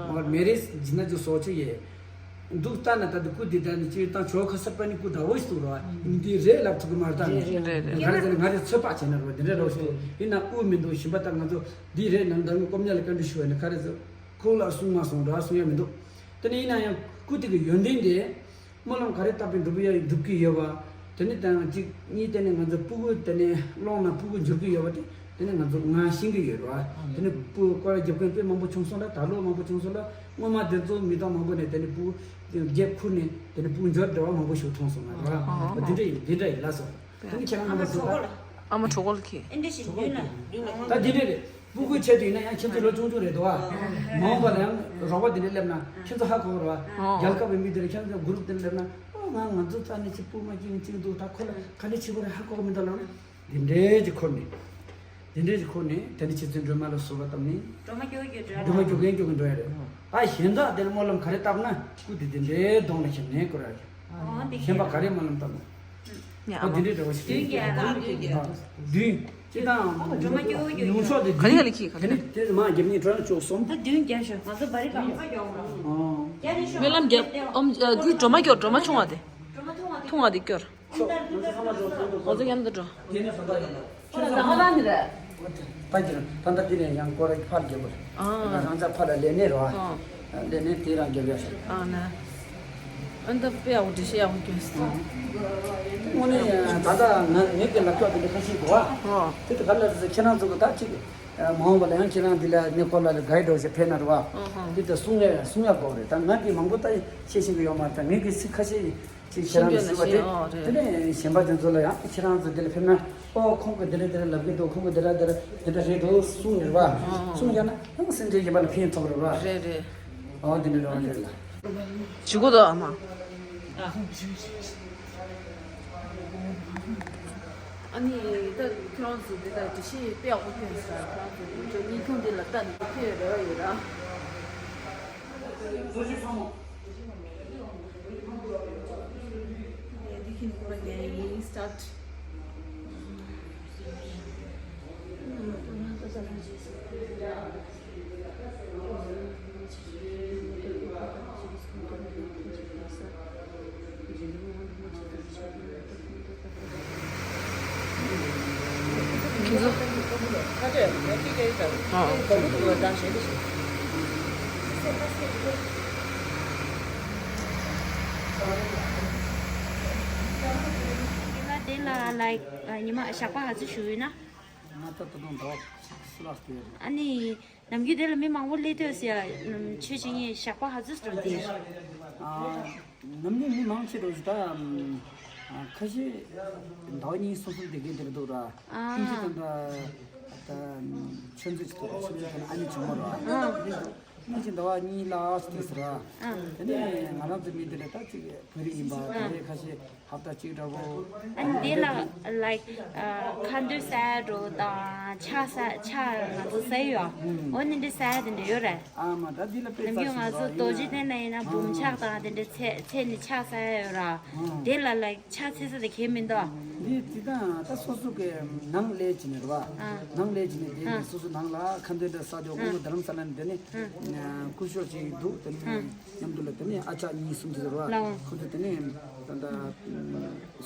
मगर मेरे जितना जो सोच है ये है, दुखता ना तद कुछ देता नहीं चाहिए, ता चोखा सब पानी कुछ हो इस तू रहा। हिंदी रे लब थुक मारता नहीं। घर घर से पाचे ना रो दिन रे रोज तो। इना ऊ में दो शिबता ना तो दी रे नंदन को कम जाले कंडीशन है ना। घर से कोला सुमा सुन रहा सुया में दो। तने इना या कुछ के योंदिन दे। སྨོན་ལམ་ག་རེ་བཏབ་པའི་འགྲུབ་ཡ་འགྲུབ་ཀྱི་ཡོད་པ། དེ་ནི་དང་གཅིག་གཉིས་དེ་ནི་ང་ཚོ་སྤུ་གུ་དེ་ནི་སློང་ན་སྤུ་གུ་འབྱོར་གྱི་ཡོད་པ་དེ་དེ་ནི་ང་ཚོ་ང་ཤེས་ཀྱི་ཡོད་རེད་བ། དེ་ནི་སྤུ་གུ་སྐོར་ར་རྒྱབ་མཁན་དཔེ་མང་པོ་བྱུང་སོང་ལ་ད་ལོ་མང་པོ་བྱུང་སོང་ལ་སྔོན་མ་དེ་ཚོ་མི་དང་མང་པོ་ནས་དེ་ནི་སྤུ་གུ་རྒྱབ་ཁུར་ནས་དེ་ནི་སྤུ་གུ་འབྱོར་འདྲ་བ་མང་པོ་ཞིག་མཐོང་སོང་ང་རེད་བ། དེ་འདྲ་ཡིན་དེ་འདྲ་ཡིན་ལ་སོ། དེ་ནི་ཁྱེད་རང་ངོ་མ་ཚོ་ཨ་མ་གྲོགས་པོ་ལ་ཁྱེད། ཨ་མ་གྲོགས་པོ་ལ་ཁྱེད། ད་དེ་འདྲ་རེད། སྤུ་གུ་ཆེད་དུ་ཡིན་ན་ཡང་ཁྱེད་ཚོ་ལོ་ཆུང་ཆུང་རེད་དོ། མ་འོངས་པ་ལ་ཡང་རོགས་པ་དེ་འདྲ་སླེབས་ན་ཁྱེད་ཚོ་ཧ་གོ་རོགས། རྒྱལ་ཁབ་ཀྱི་མི་དེ་འདྲ་ཁྱེད་ཚོ་གུ་རུབ་དེ་འདྲ་སླེབས་ན་ཨོ་ང་ང་ཚོ་རྩ་ནས་ཁྱེད་སྤུ་མ་སྐྱེས་གཅིག་འདུག་ད་ཁོ་ལ་ག་འདྲ་བྱེད་དགོས་རེད་ཧ་གོ་མི་འདུག་ལབ་ན། དེ་འདྲའི་ཅིག་འཁོར་ནས། དེ་འདྲའི་ཅིག་འཁོར་ནས་དེ་ནས་ཁྱེད་ཚོའི་སྒྲོལ་མ་ལ་གསོལ་བ་བཏབ་ནས། སྒྲོལ་མ་སྐྱོ་གི་འགྲོ་ཡ་སྒྲོལ་མ་སྐྱོ་གན་སྐྱོ་གན་འགྲོ་ཡ་རེད། ཨ་གཞན་དག་དེར་སྨོན་ལམ་ག་རེ་བཏབ་ན་སྐུ་དེ་དེ་འདྲའི་གདོང་ལ་ཁྱེད་ནས་བསྐོར་ཡ་རེད། གཞན་པ་ག་རེ་སྨོན་ལམ་བཏབ་ན། ཨ་དེ་འདྲའི་འདྲ་བ་ཞིག་བདུན་བརྒྱབ་ན། བདུན། སྤྱི་དང་། ཉུང་ཤོས་དེ་ག་རེ་ལ་ཁྱི་ག་རེ་ལ། དེ་མ་བརྒྱབ་ནས་གྲོན་བཅུ་གསུམ། ད་བདུན་བརྒྱབ་ཤོག་ང་ཚོ་བ་རི་གང་། སྨོན་ལམ་བརྒྱབ་ཨམ་འདི་སྒྲོལ་མ་སྐྱོར་སྒྲོལ་མ་ཆུང་བ་དེ། ཐུང་བ་དེ་སྐྱོར། ང་ཚོ་མཉམ་དུ་འགྲོ། ཁྱོད་ཚོ་ད་ལྟ་དེ་ནས་ཡང་སྐོར་ར་ཕར་རྒྱབ་པ་རེད། ཨ། རང་ཅག་ཕར་ལ་ལས་གནས་རོ། ཨ། ལས་གནས་དེ་རང་རྒྱབ་ཡ་ཞིག་ཨ་ནི། ཨ་ནི་ད་དཔེ་ཡག་པོ་འགྲེལ་བཤད་ཡག་པོ་སྐྱོན་སོང་། དངོས་གནས་ད་ལྟ་ང་ངེད་ཀྱི་ལབ་ཕྱོགས་དེ་འདྲ་ཁ་ཤས་གོ་བ། ཨོ། དེ་ད་ག་ལ་ཟེར་ཁྱེད་རང་ཚོ་གི་ད་ཅིག་མ་འོངས་པ་ལ་ཡང་ཁྱེད་རང་འདི་ལ་གནས་སྐོར་ལ་ལ་ག་ཡི་འགྲོ་ཞེས་ཕེབས་ན་རེད་བ། ཨོ་ཧོ། འདི་ད་གསུང་ཡ་གསུང་ཡ་དགོས་རེད། ད་ང་དེ་མང་པོ་ད་ཤེས་ཤེས་ཀྱི་ཡོད་མ་རེད། ད་ངེད་ཀྱི་སི་ཁ་ཤས་ཅིག་ཁྱེད་རང་ལ་ཞུ་བ་རེད། དེ་ནས་གཞན་པ་དེ་ཚོ་ལ་ཡང་ཁྱེད་རང་ཚོ་འདི་ལ་ཕེབས་ན་ཨོ་ཁོང་གི་འདི་འདྲ་འདི་འདྲ་ལབ་ཀྱི་འདུག་ཁོང་གི་འདི་འདྲ་འདི་འདྲ་འདི་འདྲ་རེད་འདུག་གསུང་ཡོད་རེད་བ། གསུང་ཡ་ན་ཡང་སེམས་ཅན་གཞན་པ་ལ་ཕན་ཐོགས་རེད་བ། རེད་རེད། ཨོ་དེ་འདྲ་རེད་བ་རེད་ལ། ཇུ་གོ་དོ་ཨ་མ། ཨ་ནི་ད་ཁྱེད་རང་ཚོ་འདི་ལ་འགྲེལ་བཤད་དཔེ་ཡག་པོ་ཐོན་སོང་། ཁྱེད་རང་ཚོ་བརྙན་ཐུང་འདི་ལ་ལྟ་ནས་ཐོན་རེ་བ་ཡོད་ར། Start. དེ་ལ་ལའིཀ་ཉི་མ་ཞག་པ་ག་ཚོད་བཞུགས་ཡོད་ན། ང་ད་ད་དུང་ཟླ་བ་གཅིག་ཙམ་ལྷག་ཙམ་ཡོད་རེད། ཨ་ནི། ནམ་རྒྱུན་དེ་ལ་མི་མང་པོ་སླེབས་འདུག་ཟེར་ཡ། ཆོས་བྱེད་མཁན་ཞག་པ་ག་ཚོད་འགྲོ་འདིར། ཨ། ནམ་རྒྱུན་མི་མང་ཆེ་འགྲོ་ཞིག་ད། ཨ། ཁ་ཤས་ཟླ་བ་གཉིས་གསུམ་གསུམ་བསྡད་མཁན་དེ་འདྲ་འདུག་ར། ཨ། ཕྱིན་ཆད་ད་ད་ད་ཆུ་མཛོད་ཅིག་འདུག་ར། ཆུ་མཛོད་དེ་ན་ཨ་ནེ་ཆུང་མ་ར། ཨ། ཕྱིན་ཆད་ཟླ་བ་གཉིས་ལ་ཨ་ཙམ་ཟེར་ར། ཨ། དེ་ནས་ང་རང་ཚོ་མི་དེ་འདྲ་ད་ཅིག་བོད་རིགས་ཡིན་པ་དེ་ཁ་ཤས། ཧབ་ཏ་གཅིག་འདྲ་བོ། ཨ་ནི་དེ་ལ་ལའིཀ་ཁ་འདོན་ཟ་འགྲོ་དང་ཕྱག་ཟ་ཕྱག་ང་ཚོ་ཟ་ཡི་ཡོད། ཨ། འོ་ནི་འདི་ཟ་ཡ་དེ་འདྲ་ཡོད་རེད། ཨ་མ་ད་འདི་ལ་དཔེ་ནམ་རྒྱུན་ང་ཚོ་རྡོ་རྗེ་གདན་ལ་ཡིན་ན་འབུམ་ཕྱག་དང་དེ་འདྲ་ཚད་ཚད་ནི་ཕྱག་ཟ་ཡ་ཡོད་ར། དེ་ལ་ལའིཀ་ཕྱག་འཚལ་ས་དེ་གལ་མི་འདུག་འདི་འདི་དང་ད་སོ་སོ་གི་ནང་ལས་བྱེད་ནི་རེད་བ། ནང་ལས་བྱེད་ནི་དེ་ནི་སོ་སོ་ནང་ལ་ཁ་འདོན་འདྲ་ཟ་དུས་དགོང་མོ་རྡ་རམ་ས་ལ་ནི་དེ་ནི་སྐུ་ཞབས་ཅིག་འདུག་དེ་ནི། མཉམ་དུ་ལ་དེ་ནས་ཨ་ཅག་གཉིས་གསུམ་དེ་ཟེར་བ། ལའོ། ཁོ་ཚོ་དེ་ནས་ད་ལྟ་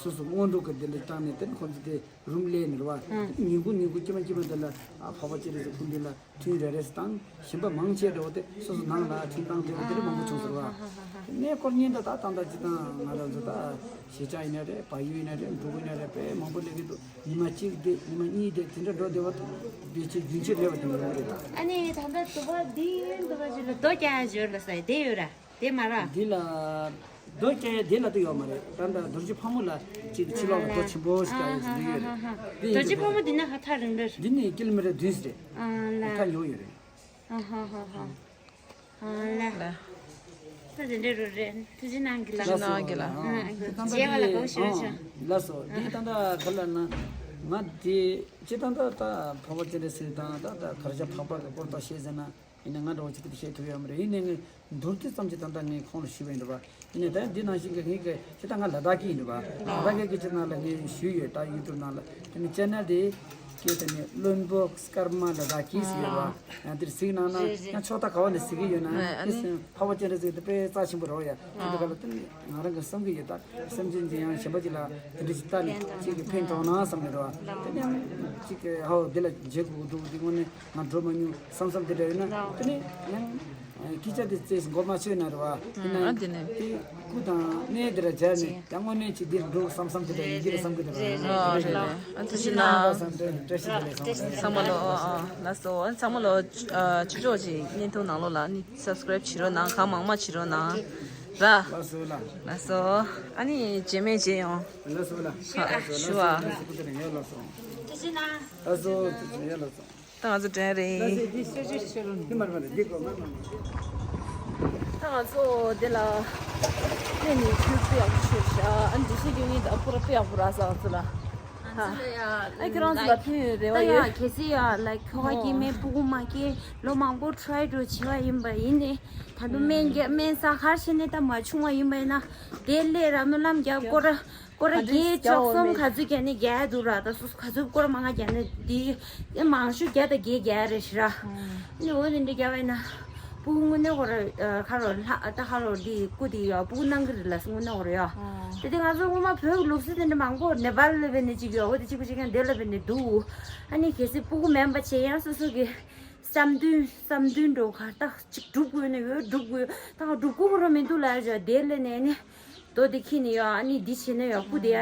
སོ་སོ་སྔོན་འགྲོ་གི་དེ་འདྲ་བཏང་ནས་དེ་ནས་ཁོ་ཚོ་དེ་རུམ་ལས་ནི་རེད་བ། ཨ། ཉིན་གུང་ཉིན་གུང་སྐྱེ་མ་སྐྱེ་མ་དེ་ལ་ཨ་འཕགས་པ་སྤྱན་རས་གཟིགས་སྐུ་མདུན་ལ་ཐུན་རེ་རེ་ཞིག་བཏང་། གཞན་པ་མང་ཆེ་འདྲ་བོ་དེ་སོ་སོ་ནང་ལ་ཐུན་བཏང་དེ་བོ་དེ་འདྲ་མང་པོ་བྱུང་ཟེར་བ། དེ་ནས་སྐོར་གཉིས་འདྲ་ད་ད་ལྟ་ཅི་དང་ང་རང་ཚོ་ད་གཞིས་ཆགས་ཡིན་ན་རེད། བལ་ཡུལ་ཡིན་ན་རེད། འབྲོག་ཁུལ་ཡིན་ན་རེད། དཔེ་མང་པོ་སླེབས་ཀྱི་འདུག་ཉི་མ་གཅིག་བསྡད། ཉི་མ་གཉིས་བསྡད། དེ་འདྲ་འགྲོ་བསྡད་པ་དང་བསྡད་ཆེད་རྒྱུན་ཆད་མེད་པ་དེ་འདྲ་ཡོང་གི་རེད་ད། ཨ་ནི་ད་ལྟ་དུ་བ་འདི་ཡོད་འདུག་བ་ཞིག་ལ་རྡོ་རྒྱག་ཡ་ཞོར་ལ་ས་ཡ་དེ་ཡོད་ར། དེ་མ་ར། འདི་ལ་རྡོ་རྒྱག་ཡ་དེ་ལ་དུ་ཡོད་མ་རེད། ད་ལྟ་རྡོ་རྗེ་ཕག་མོ་ལ་གཅིག་ཕྱི་ལོགས་ལ་རྡོ་ཆེན་པོ་ཞིག་རྒྱག་ཡ་ཞིག་འདི་ཡོད་རེད། འདི་ཡིན་རྡོ་རྗེ་ཕག་མོ་འདི་ན་ཧ་ཐག་རིང་རེད། འདི་ནི་ཀི་ལོ་མི་ཊར་བདུན་ཞིག་རེད། ཨ་ལ། ཧ་ཐག་ཉེ་བོ་ཡོད་རེད། ཨ་ཧ་ཧ་ཧ། ཨ་ལ། ལ། ད་དེ་འདྲའི་རུ་རེད། ཐུགས་རྗེ་གནང་གི་ལ། ཐུགས་རྗེ་གནང་གི་ལ། ཨ། རྗེས་མ་ལ་གོ་ཞུ་ཆོག་ལགས་སོ། འདི་ད་ལྟ་ག་ལ་ན། ང་འདི་སྤྱི་ད་ལྟ་ད་འཕགས་པ་སྤྱན་རས་གཟིགས་དང་ད་ད་གར་ཞ་འཕགས་པ་གི་སྐོར་ད་བཤད་ཟེར་ན། ཡིན་ན་ང་འདྲ་བོ་ཅི་ཐུབ་བཤད་ཐུབ་ཡོད་མ་རེད། ཡིན་ནའི་ངས་མདོར་བསྡུས་ཙམ་ཅིག་ད་ལྟ་ངས་ཁོང་ལ་ཞུས་པ་ཡིན་འདྲ་བ། ཡིན་ནའི་ད་འདི་ནང་བཞིན་གྱི་ངས་གི་ཅི་ད་ང་ལ་དྭགས་ཀྱི་ཡིན་འདྲ་བ། ལ་དྭགས་ཀྱི་ཅི་ནང་ལ་ངས་ཞུས་ཡོད། ད་ཡུ་ཊུབ་ནང་ལ་དེ་ནི་ཅེ་ནལ་དེ་ཀྱེ་དེ་ནི་བློན་པོ་སྐར་མ་ལ་དྭགས་ཀྱི་ཟེར་ཡོད་བ། ཡང་དེར་གཟིགས་གནང་ན་ཡང་ཕྱོགས་མཐའ་ག་བ་ནས་གཟིགས་ཀྱི་ཡོད་ན། ཨ་ནི་འཕགས་པ་སྤྱན་རས་གཟིགས་དེ་དཔེ་རྩ་ཆེན་པོ་རེད་བ་ཡ། དེ་འདྲ་ག་ལ་དེ་ནི་ང་རང་གི་བསམ་གྱི་ཡོད། ད་སེམས་ཅན་གྱི་ཡང་གཞན་པ་ཅིག་ལ་དེ་འདྲ་ཅིག་ལྟ་ནས་ཅིག་གི་ཕན་ཐོགས་ན་བསམ་ནས་རེད་བ། དེ་ནི་ཡང་ཅིག་གི་ཧའོ་དེ་ལ་མཇལ་དགོས་འདུག་དེ་དངོས་གནས། ང་འགྲོ་མ་མྱོང་བསམ་བསམ་དེ་འདྲ་ཡོད་ན། དེ་ནས་ཡང་སྐད་ཆ་དེ་རྩེས་མགོ་མ་ཆོད་ན་རེད་བ། དེ་ན་ཨ་དེ་ནས་དེ་སྐུ་དང་གནས་དེ་འདྲ་སྦྱར་ནས་ཡང་དངོས་གནས་ཅིག་འདིར་འགྲོ་བསམ་བསམ་དེ་འདྲ་ཡིན་གྱི་རེད་བསམ་གྱི་འདུག་ཨ་རེད་རེད། ཨ་ཐུགས་རྗེ་གནང་། བསམ་དེ་བཀྲ་ཤིས་བདེ་ལེགས་བསམ། ཚང་མ་ལོ། ཨ་ཨ་ལགས་སོ། ཚང་མ་ལོ། ཨ་ཆོས་ཕྱོགས་ཀྱི་བརྙན་ཐུང་ནང་ལོགས་ལ་ནི་སབ་སི་ཀ་རེབ་བྱེད་རོགས་གནང་། གང་མང་མང་བྱེད་རོགས་གནང་ར། ལགས་སོ་ལགས། ལགས་སོ། ཨ་ནི་རྗེས་མའི་མཇལ་ཡོང་། ལགས་སོ་ལགས། ཞུ་ཨ། ཞུ་ཨ། ལགས་སོ། ཐུགས་རྗེ་གནང་། ལགས་སོ། ཐུགས་རྗེ་གནང་། ལགས་སོ། ཐུགས་རྗེ་གནང་། ཡ་ལགས་སོ། ད་ང་ཚོ་འགྲོ་ཡ་རེད། ལགས་སོ། འདི་ཤོད་ཤོད་ཤོད་རོགས། འདི་མ་རེད་མ་རེད། འདི་དགོས་མ་རེད་མ་རེད། ད་ང་ཚོ་འདི་ལ་སླེབས་ནས་ཁྱོད་དཔེ་ཡག་པོ་ཤོད་ཤག་ཨ་འདི་ཤེས་རྒྱུ་ངེད་ད་པུ་ར་དཔེ་ཡག་པོ་རག་ས་ང་ཚོ་ལ། ང་ཚོ་ལ་ཡ་ཨ་ཁྱོད་རང་ཚོ་ལ་ཕན་ཡོན་རེ་བ་ད་ཡ་ཡོད། གལ་སྲིད་ཡ་ལའིཀ་ཁྱོ་ག་སྐྱེས་མེད་སྤུ་གུ་མ་སྐྱེས་ལོ་མང་པོ་ཊ་རའི་འགྲོ་བྱེད་པ་ཡིན་པ་ཡིན་ནས་ད་དུང་སྨན་རྒྱག་སྨན་ཟ་གར་ཕྱིན་ནས་ད་མ་བྱུང་བ་ཡིན་པ་ཡིན་ན་དེ་སླེབས་ར་སྨོན་ལམ་རྒྱབ་སྐོར་ར། སྐོར་ར་བརྒྱད་བཅུ་གསུམ་ག་ཚོད་བརྒྱབ་ནས་བརྒྱབ་འདུག་ར། ད་སོ་སོ་ག་ཚོད་སྐོར་མང་ང་བརྒྱབ་ནས་འདི་མང་ཤོས་བརྒྱ་དང་བརྒྱད་བརྒྱབ་རེད་ཤི་ར། ནི་འོ་དེ་འདྲ་བརྒྱབ་པ་ཡིན་ན་སྤུ་གུ་དངོས་གནས་ཁོ་ར་ཁ་རོ་ལྷ་ད་ཁ་རོ་འདི་སྐུ་དེ་ཡོད་སྤུ་གུ་གནང་གི་རེད་ལ་དངོས་གནས་ཁོ་ར་ཡོད། དེ་དེ་ང་ཚོ་སྔོན་མ་བོད་ལུགས་སྲོལ་དེ་འདྲ་མང་པོ་ནེ་པཱལ་ལ་བས་ནས་ཅིག་ཡོད། འོ་དེ་གཅིག་པུ་གཅིག་རྐྱང་དེ་ལ་བས་ནས་འདུག་ཨ་ནི་གལ་སྲིད་སྤུ་གུ་མིན་པ་བྱས་ཡང་སོ་སོ་གི་བསམ་འདུན་བསམ་འདུན་འགྲོ་གར་ད་ཅིག་སྒྲུབ་དགོས་ནས་ཡོད། སྒྲུབ་དགོས་ད་སྒྲུབ་དགོས་ཁོ་ར་མི་འདུག་ལ་ཡ་དེ་ལས་ནས་ནི། རྡོ་དེ་ཁྱེར་ནས་ཡོད། ཨ་ནི་འདི་བྱས་ན་ཡོད། སྤུ་དེ་ཡ་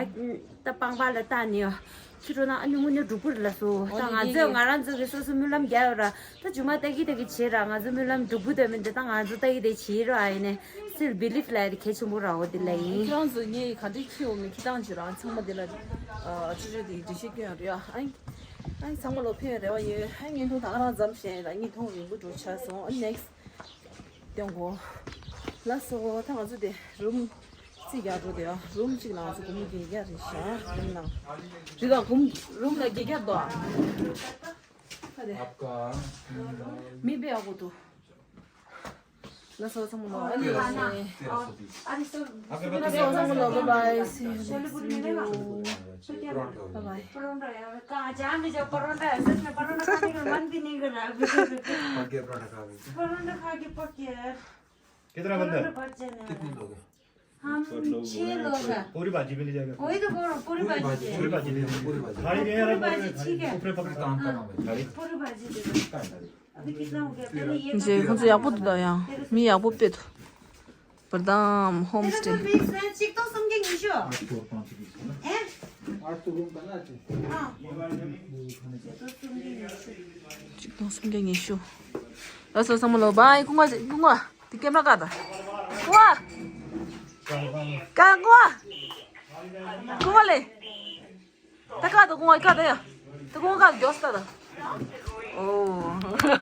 ད་པང་པ་ལ་བཏགས་ནས་ཡོད། ཁྱེར་འགྲོ་ན་ཨ་ནི་དངོས་གནས་འགྲུབ་པོ་རེད་ལ་སོ། ད་ང་ཚོས་ང་རང་ཚོ་གི་སོ་སོ་སྨོན་ལམ་རྒྱག་ཡོད་ར། ད་རྒྱུ་མ་ལྟ་གི་ལྟ་གི་བྱེད་ར། ང་ཚོ་སྨོན་ལམ་འགྲུབ་པོ་དེ་མིན་དེ་ད་ང་ཚོ་ལྟ་གི་དེ་བྱེད་རོགས་ཨ་ཡིན་ནས་སིལ་བི་ལིབ་ལ་ཡ་དེ་གལ་ཆེན་པོ་ར། འོ་དེ་ལ་ཡིན། ཁྱེད་རང་ཚོ་ངས་ག་འདྲའི་ཁྱི་འོ་མི་ཁྱི་སྟངས་བྱེད་ར། ཚང་མ་དེ་ལ་ཆུ་ཆུ་དེ་འགྲེལ་བཤད་སྐྱོན་ཡོད་རེད་ཨ། ཨ་ཚང་མ་ལོ་ཕན་ཡོད་རེ་བ་ཡོད། ཨ་བརྙན་ཐུང་ད་ག་རང་མཚམས་བཞག་ཡིན་ད་བརྙན་ཐུང་རིང་པོ་འགྲོ་ཆགས་སོང་ཨ། ནེག་སི་སྟོན་གོ། ལགས་སོ། ད་ང་ཚོ་དེ་རུམ་རྩིས་རྒྱག་འགྲོ་དེ་ཡ། རུམ་གཅིག་ལ་ང་ཚོ་སྒོར་མོ་བརྒྱད་བརྒྱ་རེད་ཤག་རུམ་ནང་། རི་ག་སྒོར་མོ་རུམ་ལ་བརྒྱད་བརྒྱ་འདུག་ཨ། ཁ་དེ་མི་དཔེ་ཡག་པོ་འདུག་ལགས་སོ་ཚང་མ་ལོ། ཨ་ནི་ལགས་སོ་ཚང་མ་ལོ། བྷའི་བྷའི། See you next video. परोंठा हो गया। परोंठा यार, कहाँ, जहाँ भी जाओ परोंठा है, सच में परोंठा खाने का मन भी नहीं कर रहा अभी। पक गया परोंठा खा के। परोंठा खा के पक गया यार। कितना बंदा है? परोंठा बच जाने वाला। कितने लोग हैं? हम छह लोग हैं। पूरी भाजी भी ले जाएगा। वही तो बोल रहा हूँ, पूरी पूरी भाजी भाजी, दे। पूरी भाजी दे। पूरी भाजी। थाली नहीं है, पूरी भाजी, ठीक है। ऊपर पकड़। काम कर रहा हूँ मैं, थाली। पूरी भाजी दे। कहाँ है थाली? अभी कितना हो गया? पहले ये इ제 혼자 약 보다 야. 미 약 보배도. Bardam तेरे को homestay. मिक्स है, चिक तो सुन के निशो। आठ सौ पाँच सौ बीस है ना? हैं? आठ सौ रूम का ना, अच्छा। हाँ। वो खाने का। चिक तो सुन के निशो. Laso samalo bai kungwa kungwa. Ti camera ka da. Kungwa. Ka kungwa. Kungwa le. Ta ka da kungwa ka da ya. Ta kungwa ka da jos ta da. Oh.